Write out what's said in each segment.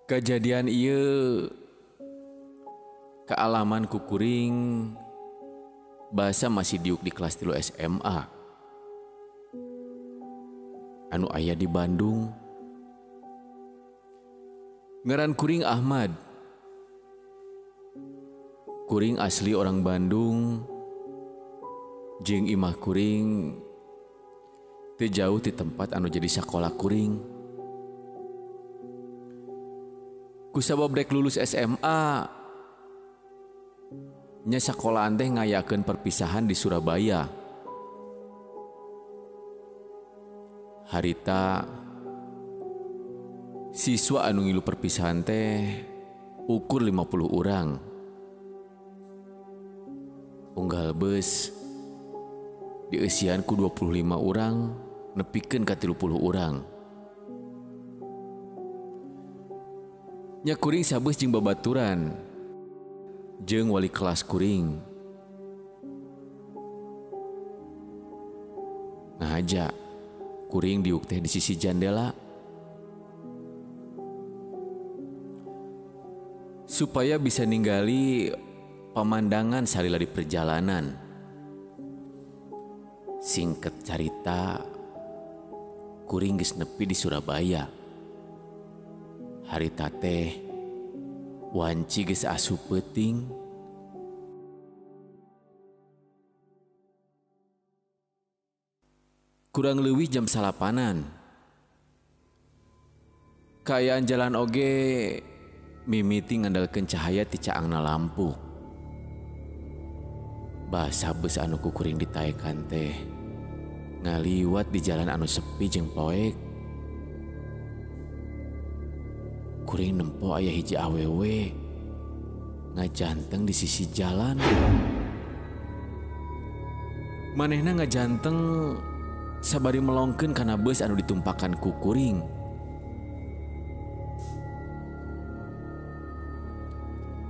Kejadian ieu kaalaman ku kuring basa masih diuk di kelas 3 SMA anu aya di Bandung. Ngaran kuring Ahmad. Kuring asli orang Bandung, jeung imah kuring teu jauh ti tempat anu jadi sakola kuring. Kusabab rek lulus SMA, nya sakolaan teh ngayakeun perpisahan di Surabaya. Harita siswa anu ngilu perpisahan teh ukur 50 urang. Unggal bus dieusian ku 25 urang nepikeun ka 30 urang. Nya kuring sabeus jeung babaturan jeung wali kelas kuring. Ngahaja kuring diuk teh di sisi jandela supaya bisa ninggali pamandangan salila di perjalanan. Singkat carita, kuring geus nepi di Surabaya. Harita teh wanci geus asup peuting. Kurang leuwih jam 9-an. Kaayaan jalan oge mimiti ngandalkeun cahaya ti caangna lampu. Basa bus anu ku kuring ditaekan teh ngaliwat di jalan anu sepi jeung poek. Kuring nempo aya hiji awewe ngajanteng di sisi jalan. Manehna ngajanteng sabari melongkeun kana bus anu ditumpakan ku kuring.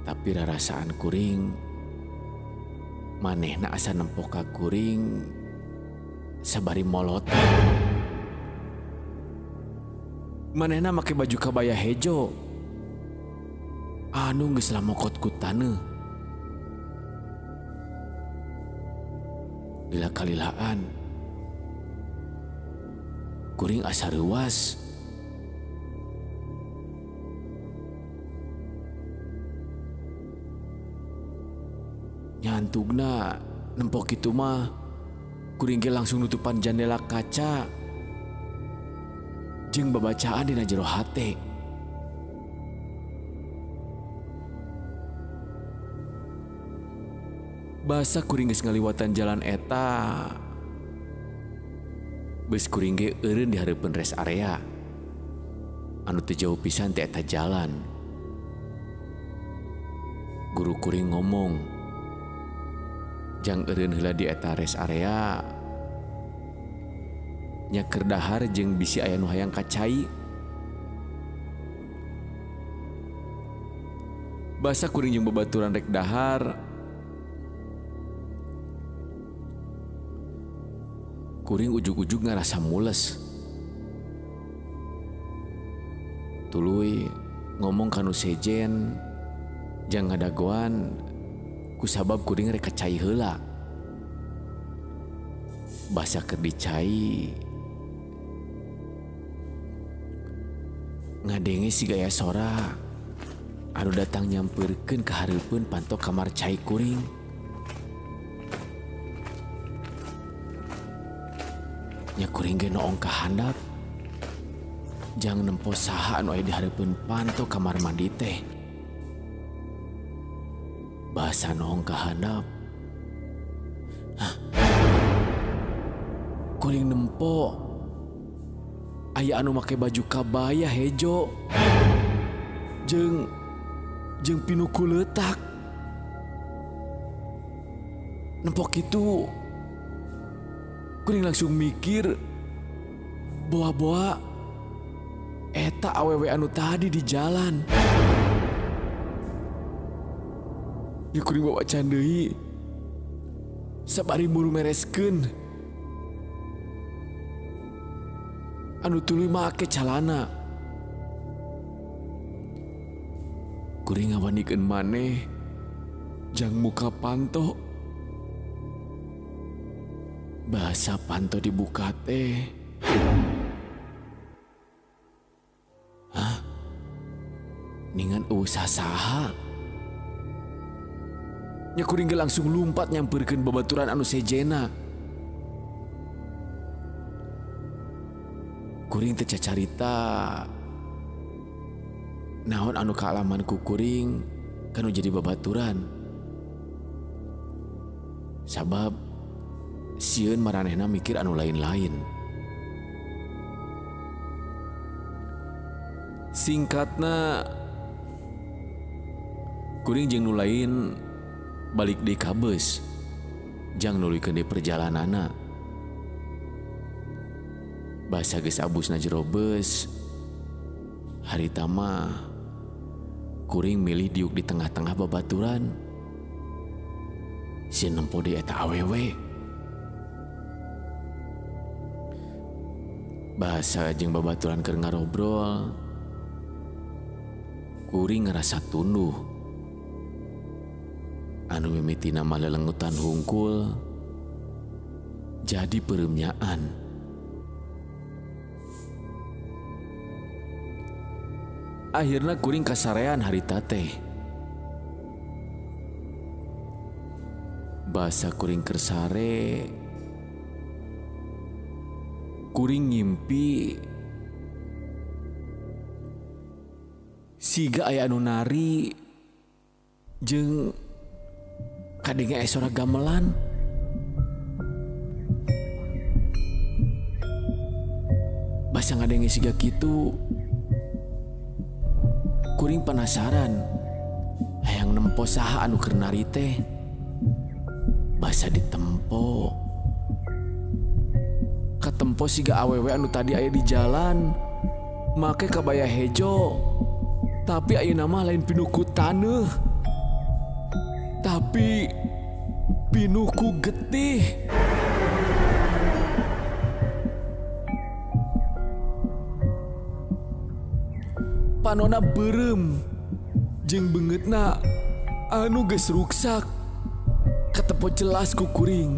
Tapi rarasaan kuring, manehna asa nempo ka kuring sabari molotot. Manehna make baju kabaya hejo anu geus lamokot ku taneuh. Lila kalilaan kuring asa reuas. Nyantugna nempo kitu mah kuring ge langsung nutupan jandela kaca jeung babacaan dina jero hate. Basa kuring geus ngaliwatan jalan eta, beus kuring ge eureun di hareupeun rest area anu teu jauh pisan ti eta jalan. Guru kuring ngomong, jang eureun heula di eta rest area, nya keur dahar jeung bisi aya nu hayang ka cai. Basa kuring jeung babaturan rek dahar, kuring ujug-ujug ngarasa mules. Tuluy ngomong ka nu sejen jang ngadagoan kusabab kuring rek ka cai heula. Basa keur dicai ngadenge si gaya sora anu datang nyampeurkeun ka hareupeun panto kamar cai kuring. Nya kuring ge noong ka handap jang nempo saha anu aya di hareupeun panto kamar mandi teh. Basa noong ka handap, kuring nempo aya anu make baju kabaya hejo jeung pinuku leutak. Nempo kitu kuring langsung mikir boa-boa eta awewe anu tadi di jalan. Ya kuring bawa deui sabari buru mereskeun anu tuluy make calana. Kuring ngawanikeun maneh jang muka panto. Bahasa panto dibuka teh. Hah? Ningan eueuh saha? Nya kuring ge langsung lumpat nyamperkeun babaturan anu sejena. Kuring teh cacarita naon anu kaalaman ku kuring kanu jadi babaturan. Sabab sieun maranehna mikir anu lain-lain. Singkatna kuring jeung nu lain balik deui ka beus jang nuluykeun deui perjalananna. Basa geus abusna jero beus, harita mah kuring milih diuk di tengah-tengah babaturan. Sieun nempo deui eta awewe. Bahasa jeung babaturan keur ngarobrol, kuring ngerasa tunduh. Anu mimitina mah lelengutan hungkul jadi pereumnyaan. Akhirna kuring kasarean harita teh. Basa kuring keur sare, kuring ngimpi siga aya anu nari jeung kadenge aya sora gamelan. Basa ngadenge siga kitu, kuring penasaran hayang nempo saha anu keur nari teh. Basa ditempo, katempo siga awewe anu tadi aya di jalan make kabaya hejo, tapi ayeuna mah lain pinuh ku taneuh, tapi pinuh ku getih. Panona beureum jeung beungeutna anu geus ruksak katempo jelas ku kuring.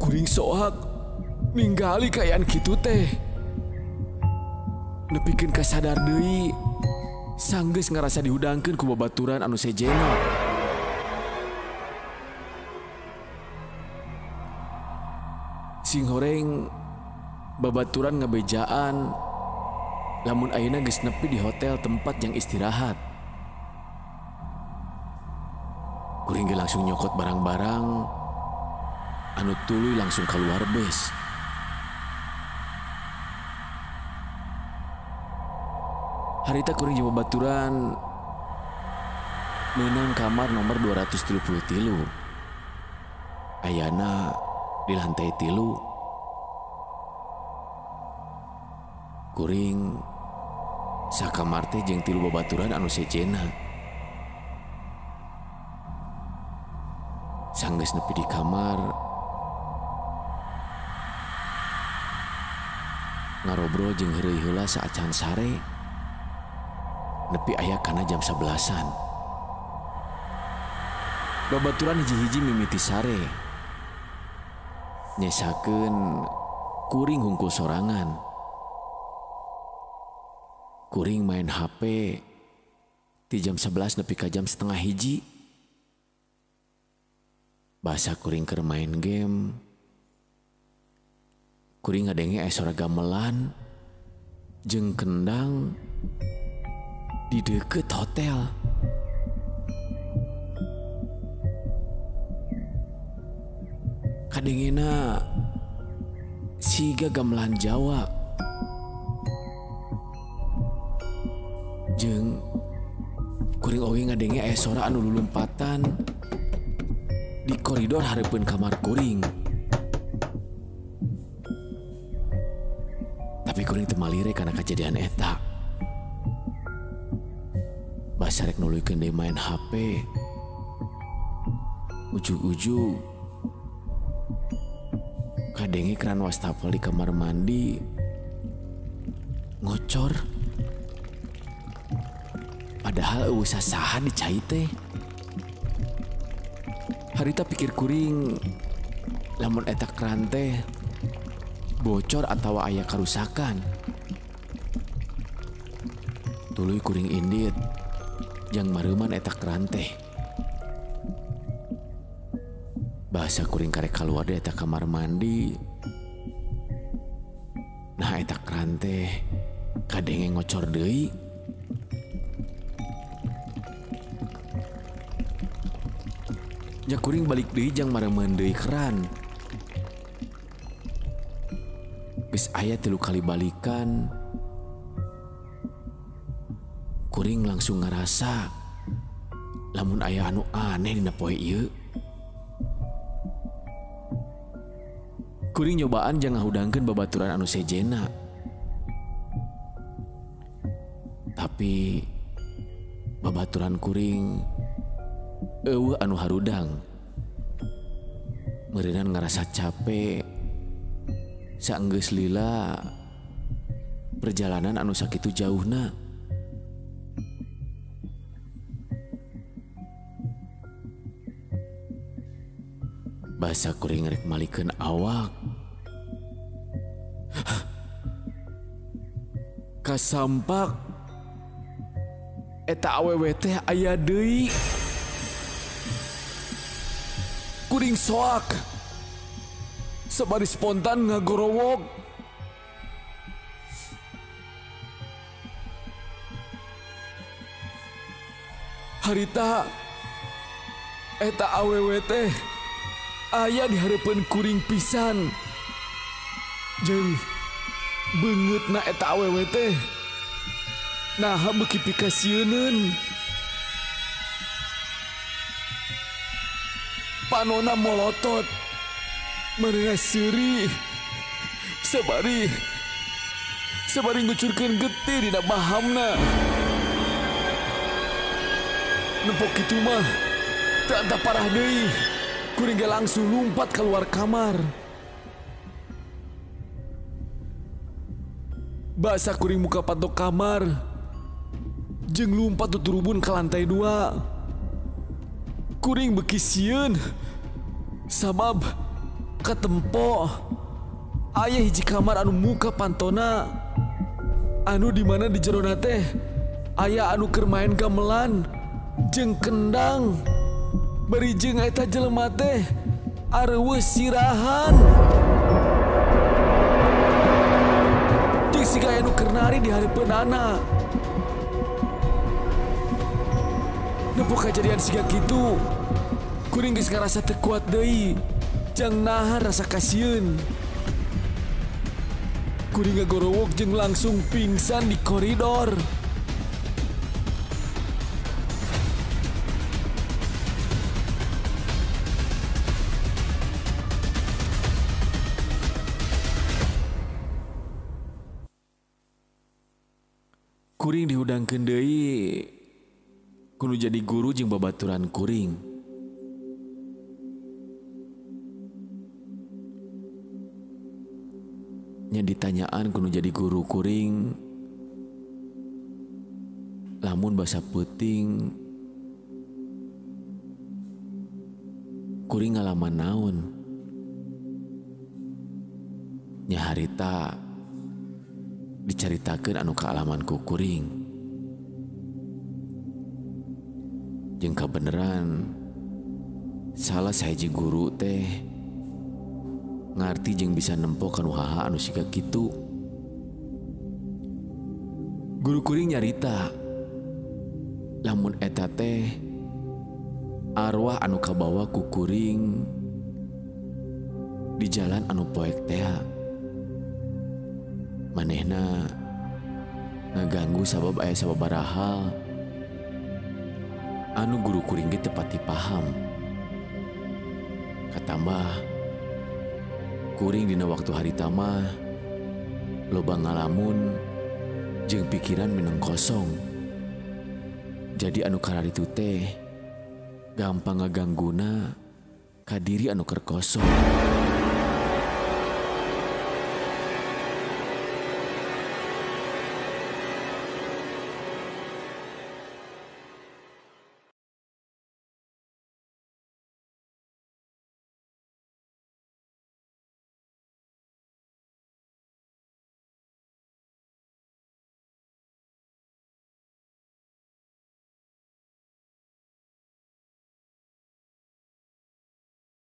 Kuring soak ninggali kaayaan kitu teh. Nepikeun kasadar deui, sanggeus ngarasa dihudangkeun ku babaturan anu sejena. Sing horeng babaturan ngabejaan lamun ayeuna geus nepi di hotel tempat yang istirahat. Kuring ge langsung nyokot barang-barang anu tuluy langsung keluar bus. Harita kuring jeung babaturan meunang kamar nomor 233. Ayana di lantai 3. Kuring sakamar teh jeung 3 babaturan anu sejena. Sanggeus nepi di kamar, ngarobrol jeung heureuy heula saacan sare. Nepi aya kana jam 11-an. Babaturan hiji-hiji mimiti sare. Nyesakeun kuring hungkul sorangan. Kuring main HP ti jam 11 nepi ka jam 12:30. Basa kuring keur main game, kuring ngadenge aya sora gamelan jeung kendang di deket hotel. Kadengena siga gamelan Jawa jeung kuring oge ngadenge aya sora anu lulumpatan di koridor hareupeun kamar kuring. Tapi kuring teu malire kana kajadian eta. Basa rek nuluykeun deui main HP, ujug-ujug kadenge keran wastafel di kamar mandi ngocor. Padahal eueuh sasaha di cai teh. Harita pikir kuring lamun eta keran teh bocor atawa aya karusakan. Tuluy kuring indit jang mareuman eta keran teh. Bahasa kuring karek kaluar di eta kamar mandi. Nah eta keran teh kadenge ngocor deui. Nya kuring balik deui jang mareuman deui keran. Geus aya 3 kali balikan. Kuring langsung ngarasa lamun aya anu aneh dina poe ieu. Kuring nyobaan jang ngahudangkeun babaturan anu sejena. Tapi babaturan kuring eueuh anu harudang. Meureunan ngarasa capek. Saenggeus lila perjalanan anu sakitu jauhna. Basa kuring rek malikeun awak. Kasampak eta awewe teh aya deui. Kuring soak. Sabari spontan ngagorowok. Harita eta awewe teh aya di hareupeun kuring pisan. Jeung beungeutna eta awewe teh naha beuki pikasieuneun. Panona molotot, manehna seuri, sabari ngucurkeun getih dina bahamna. Nempok kitu mah teu anta parah deui. Kuring ge langsung lumpat keluar kamar. Basa kuring muka panto kamar, jeung lumpat tuturubun ke lantai 2. Kuring beuki sieun sabab katempo aya hiji kamar anu muka pantona, anu di mana di jerona teh aya anu keur main gamelan jeung kendang. Bari jeung eta jelema teh areuweuh sirahan. Jeung siga anu keur nari di hareupeunana. Nempo kajadian siga kitu, kuring geus ngarasa teu kuat deui jang nahan rasa kasieun. Kuring ngagorowok jeung langsung pingsan di koridor. Kuring dihudangkeun deui kudu jadi guru jeung babaturan kuring. Nya ditanyaan kudu jadi guru kuring, lamun basa peuting kuring ngalaman naon. Nya harita dicaritakeun anu kaalaman ku kuring. Jeung kabeneran salah sahiji guru teh ngarti jeung bisa nempo kanu haha anu siga kitu. Guru kuring nyarita lamun eta teh arwah anu kabawa ku kuring di jalan anu poek tea. Manehna ngaganggu sabab aya sababaraha hal anu guru kuring ge teu pati paham. Katambah kuring dina waktu harita mah loba ngalamun jeung pikiran mineng kosong. Jadi anu kararitu teh gampang ngagangguna ka diri anu keur kosong.